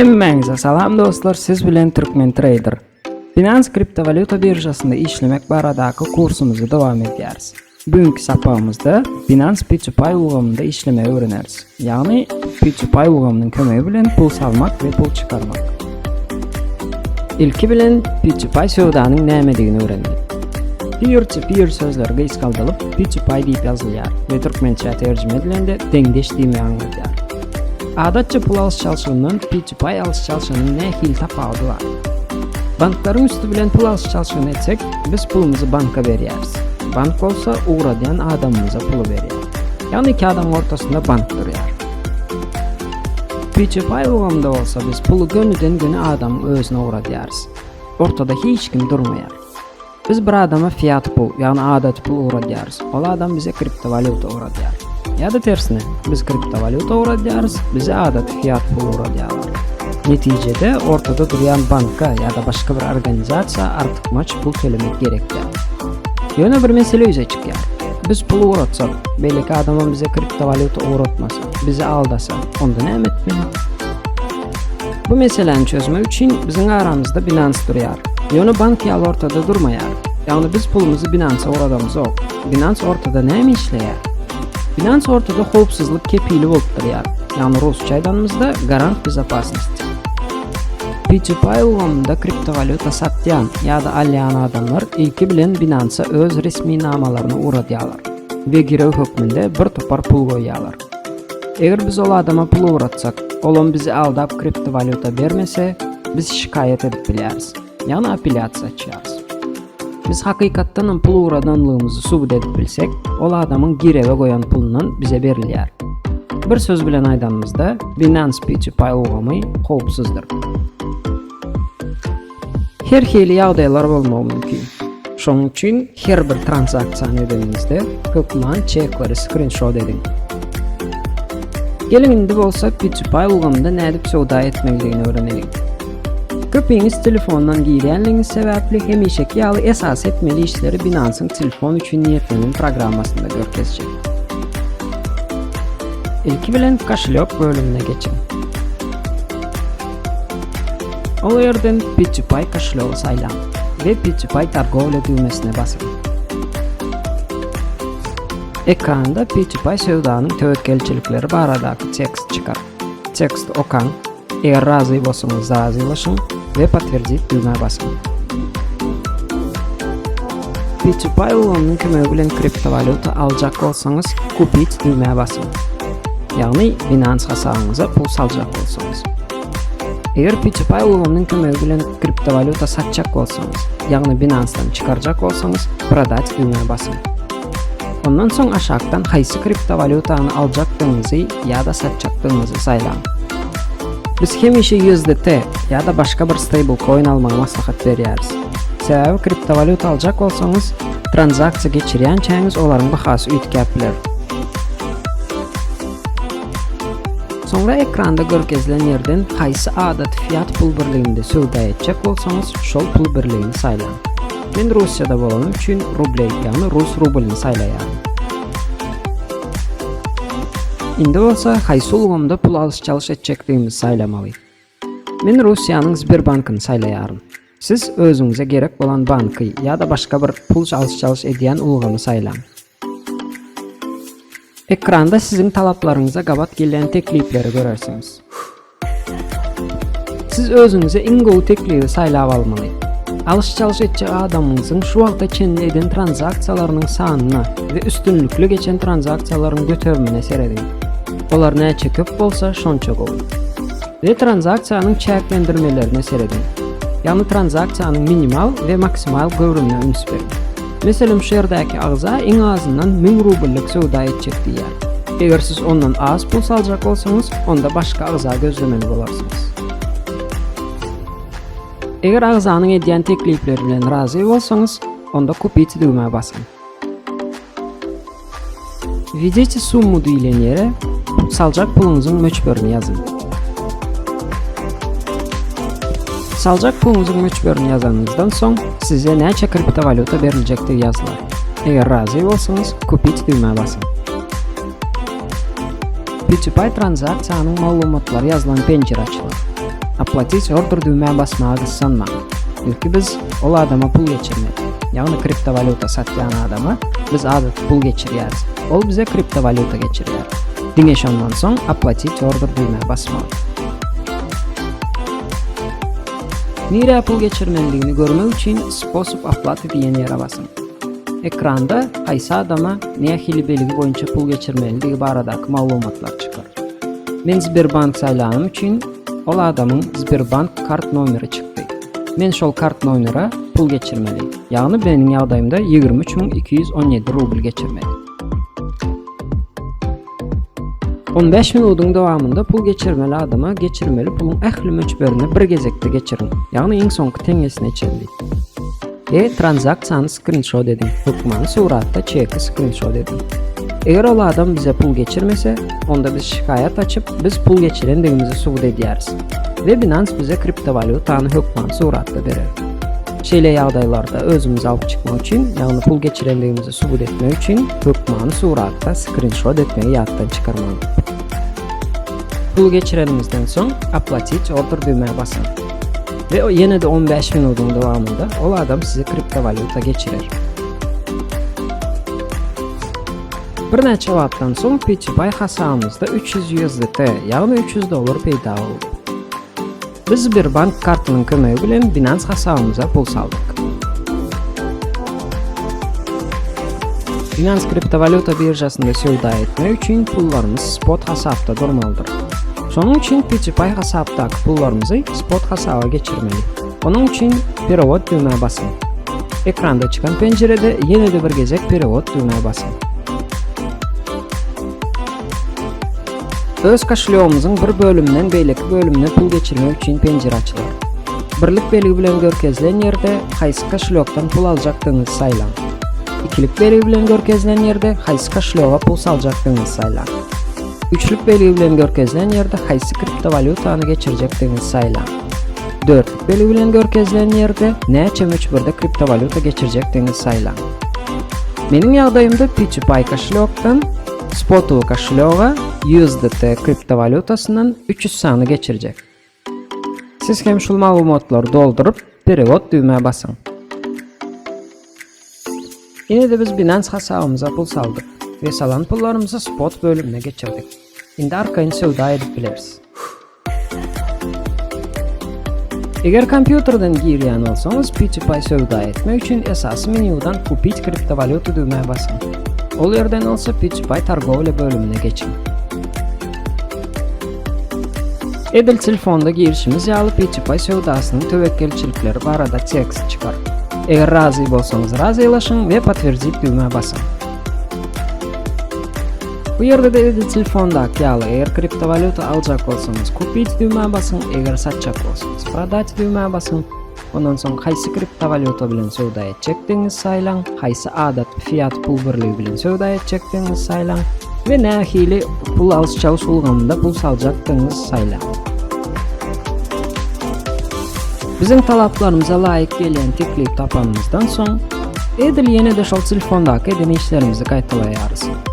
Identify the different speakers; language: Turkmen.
Speaker 1: Hemmäňize salam dostlar siz bilen Türkmen Trader. Binance kriptowalýuta biržasynda işlemek baradaky kursumyzy dowam edýäris. Bugünki sapagymyzda Binance P2Pay ulgamynda işlemegi öwreneris. Ýagny P2Pay ulgamynyň kömegi bilen pul salmak we pul çykarmak. Ilki bilen P2Pay söwdanyň nämedigini öwreneli. Peer to peer sözleri gysgaldylyp P2Pay diýip ýazylýar we türkmençä terjime edilende deňdeş diýmegi aňladýar. Adatça pul alyş-çalşygyndan P2Pay alyş-çalşygynyň nähili tapawudy bar? Banklaryň üsti bilen pul alyş-çalşygyny etsek, biz pulumyzy banka berýäris. Bank bolsa ugradýan adamymyza puly berýär. Ýagny iki adamyň ortasynda bank durýar. P2Pay ulgamynda bolsa biz puly gönüden-göni adamyň özüne ugradýarys. Ortada hiç kim durmaýar. Biz bir adama fiat pul, ýagny adaty pul ugradýarys. Ol adam bize kriptowalýuta ugradýar. Ýa-da tersine, biz kriptowalýuta ugradýarys, bize adaty fiat pul ugradýarlar. Netijede, ortada durýan banka ýa-da başga bir organizasiýa artykmaç pul tölemek gerek däl. Ýöne bir mesele ýüze çykýar. Biz pul ugratsak, beýleki adamam bize kriptowalýuta ugratmasa, bizi aldasa, onda näme etmeli? Bu meseläni çözmek üçin biziň aramyzda Binance durýar. Ýöne bank ýaly ortada durmaýar. Ýagny biz pulumyzy Binance ugradamyzok. Binance ortada näme işleýär? Binance ortada howpsuzlyk kepili bolup durýar. Ýagny rusça aýdanymyzda garant bezopasnosti. P2P ulgamynda kriptowalýuta satýan ýa-da alýan adamlar ilki bilen Binance öz resminamalaryny ugradýarlar we girew hökmünde bir topar pul goýýarlar. Eger biz ol adama pul ugratsak, olam bizi aldap kriptowalýuta bermese, biz şikaýat edip bilýäris. Ýagny apelýasiýa açýarys. Biz hakykatdanam pul ugradanlygymyzy subut edip bilsek, ol adamyň girewe goýan pulundan bize berilýär. Bir söz bilen aýdanymyzda, Binance P2P ulgamy howpsuzdyr. Her hili ýagdaýlar bolmagy mümkin. Şonuň üçin her bir transaksiýany edeniňizde hökman çekleri skrinşot ediň. Geliň indi bolsa P2P ulgamynda nädip söwda etmelidigini öwreneliň. Köpiňiz telefondan girýänligiňiz sebäpli hemişeki ýaly esasy etmeli işleri Binance-yň telefon üçin niýetlenen programmasynda görkezjek. Ilki bilen koşelýok bölümine geçiň. Ol ýerden P2Pay koşelýogy saýlaň we P2Pay torgowlýa düwmesine basyň. Ekranda P2Pay söwdanyň töwekgelçilikleri baradaky tekst çykar. Teksti okaň, eger razy bolsaňyz razylaşyň we Potwerdit düwmä basyň. P2Pay ulgamynyň kömegi bilen kriptowalýuta aljak bolsaňyz Kupit düwmä basyň. Ýagny Binance hasabyňyza pul saljak bolsaňyz. Eger P2Pay ulgamynyň kömegi bilen kriptowalýuta satjak bolsaňyz, ýagny Binance-dan çykarjak bolsaňyz, Prodать düwmä basyň. Ondan soň aşakdan haýsy kriptowalýutany aljakdygyňyzy ýa-da satjakdygyňyzy saýlaň. Biz hemişe USDT ýa-da başga bir stablecoin almagy maslahat berýäris. Sebäbi kriptowalýuta aljak bolsaňyz, tranzaksiýa geçirýänçäňiz olaryň bahasy üýtgäp biler. Soňra ekranda görkezilen ýerden haýsy adaty fiat pul birliginde söwda etjek bolsaňyz, şol pul birligini saýlaň. Men Russiýada bolanym üçin rubley, ýagny rus rublyny saýlaýaryn. Indi bolsa haýsy ulgamda pul alyş-çalyş etjekdigimizi saýlamaly. Men Russiýanyň Sberbankyny saýlaýaryn. Siz özüňize gerek bolan banky ýa-da başga bir pul alyş-çalyş edýän ulgamy saýlaň. Ekranda siziň talaplaryňyza gabat gelýän teklipleri görersiňiz. Siz özüňize iň gowy teklibi saýlap almaly. Alyş-çalyş etjek adamyňyzyň şu wagta çenli eden tranzaksiýalarynyň sanyna we üstünlikli geçen tranzaksiýalaryň göterimine serediň. Olar näçe köp bolsa, şonça gowy. We tranzaksiýanyň çäklendirmelerine serediň. Ýagny tranzaksiýanyň minimal we maksimal göwrümine üns beriň. Meselem, şu ýerdäki agza iň azyndan 1000 rubllik söwda etjek diýýär. Eger siz ondan az pul saljak bolsaňyz, onda başga agza gözlemeli bolarsyňyz. Eger agzanyň edýän teklipleri bilen razy bolsaňyz, onda Kupit düwmä basyň. Wwedite summu diýlen ýere saljak puluňyzyň möçberini ýazyň. Saljak puluňyzyň möçberini ýazanyňyzdan soň size näçe kriptowalýuta beriljekdigi ýazylar. Eger razy bolsaňyz, Kupit düwmä basyň. P2P tranzaksiýanyň maglumatlary ýazylan penjire açylar. Oplatit order düwmä basmaga gyssanmaň. Ilki biz ol adama pul geçirmeli. Ýagny kriptowalýuta satýan adama biz adaty pul geçirýäris. Ol bize kriptowalýuta geçirýär. Diňe şondan soň oplatit order düwmä basmaly. Nirä pul geçirmelidigini görmek üçin Sposob oplaty diýen ýere basyň. Ekranda haýsy adama nähili belgi boýunça pul geçirmelidigi baradaky maglumatlar çykar. Men Sberbank saýlanym üçin ol adamyň Sberbank kart nomeri çykdy. Men şol kart nomere pul geçirmeli. Ýagny meniň ýagdaýymda 23217 rubl geçirmeli. 15 minudyň dowamynda pul geçirmeli adama geçirmeli puluň ähli möçberini bir gezekde geçiriň. Ýagny iň soňky teňňesine çenli. We tranzaksiýany skrinşot ediň. Hökmany suratda çeki skrinşot ediň. Eger ol adam bize pul geçirmese, onda biz şikaýat açyp, biz pul geçirendigimizi subut edýäris. We Binance bize kriptowalýutany hökmany suratda berer. Şeýle ýagdaýlarda özümizi alyp çykmak üçin, ýagny pul geçirendigimizi subut etmek üçin hökmany suratda skrinşot etmegi ýatdan çykarmaň. Pul geçirenimizden soň Oplatit order düwmä basyň. We ýene-de 15 minudyň dowamynda ol adam size kriptowalýuta geçirer. Birnäçe wagtdan soň P2Pay hasabymyzda 300 USDT, ýagny 300 dollar peýda boldy. Biz Sberbank kartynyň kömegi bilen Binance hasabymyza pul saldyk. Binance kriptowalýuta biržasynda söwda etmek üçin pullarymyz spot hasapda durmalydyr. Şonuň üçin P2Pay hasapdaky pullarymyzy spot hasaba geçirmeli. Onuň üçin Perewod düwmä basyň. Ekranda çykan penjirede ýene-de bir gezek Perewod düwmä basyň. Öz koşelýogymyzyň bir bölüminden beýleki bölümine pul geçirmek üçin penjire açylar. Birlik belgi bilen görkezilen ýerde haýsy koşelýokdan pul aljakdygyňyzy saýlaň. Ikilik belgi bilen görkezilen ýerde haýsy koşelýoga pul saljakdygyňyzy saýlaň. Üçlük belgi bilen görkezilen ýerde haýsy kriptowalýutany geçirjekdigiňizi saýlaň. Dörtlük belgi bilen görkezilen ýerde näçe möçberde kriptowalýuta geçirjekdigiňizi saýlaň. Meniň ýagdaýymda P2Pay koşelýokdan Spotowy koşelýoga USDT kriptowalýutasyndan 300 sany geçirjek. Siz hem şul maglumatlary dolduryp, Perewod düwmä basyň. Ine-de biz Binance hasabymyza pul saldyk we salan pullarymyzy spot bölümine geçirdik. Indi arkaýyn söwda edip bileris. Eger kompýuterden girýän bolsaňyz, P2Pay söwda etmek üçin esasy menýudan Kupit kriptowalýuty düwmä basyň. Ol ýerden bolsa P2Pay torgowlýa bölümine geçiň. Edil telefonda girişimiz ýaly P2Pay söwdasynyň töwekgelçilikleri barada tekst çykar. Eger razy bolsaňyz razylaşyň we Potwerdit düwmä basyň. Bu ýerde-de edil telefondaky ýaly eger kriptowalýuta aljak bolsaňyz Kupit düwmä basyň, eger satjak bolsaňyz Prodat düwmä basyň. Ondan soň haýsy kriptowalýuta bilen söwda etjekdigiňizi saýlaň, haýsy adaty fiat pul birligi bilen söwda etjekdigiňizi saýlaň we nähili pul alyş-çalyş ulgamynda pul saljakdygyňyzy saýlaň. Biziň talaplarymyza laýyk gelýän teklip tapanymyzdan soň, edil ýene-de şol telefondaky eden işlerimizi gaýtalaýarys.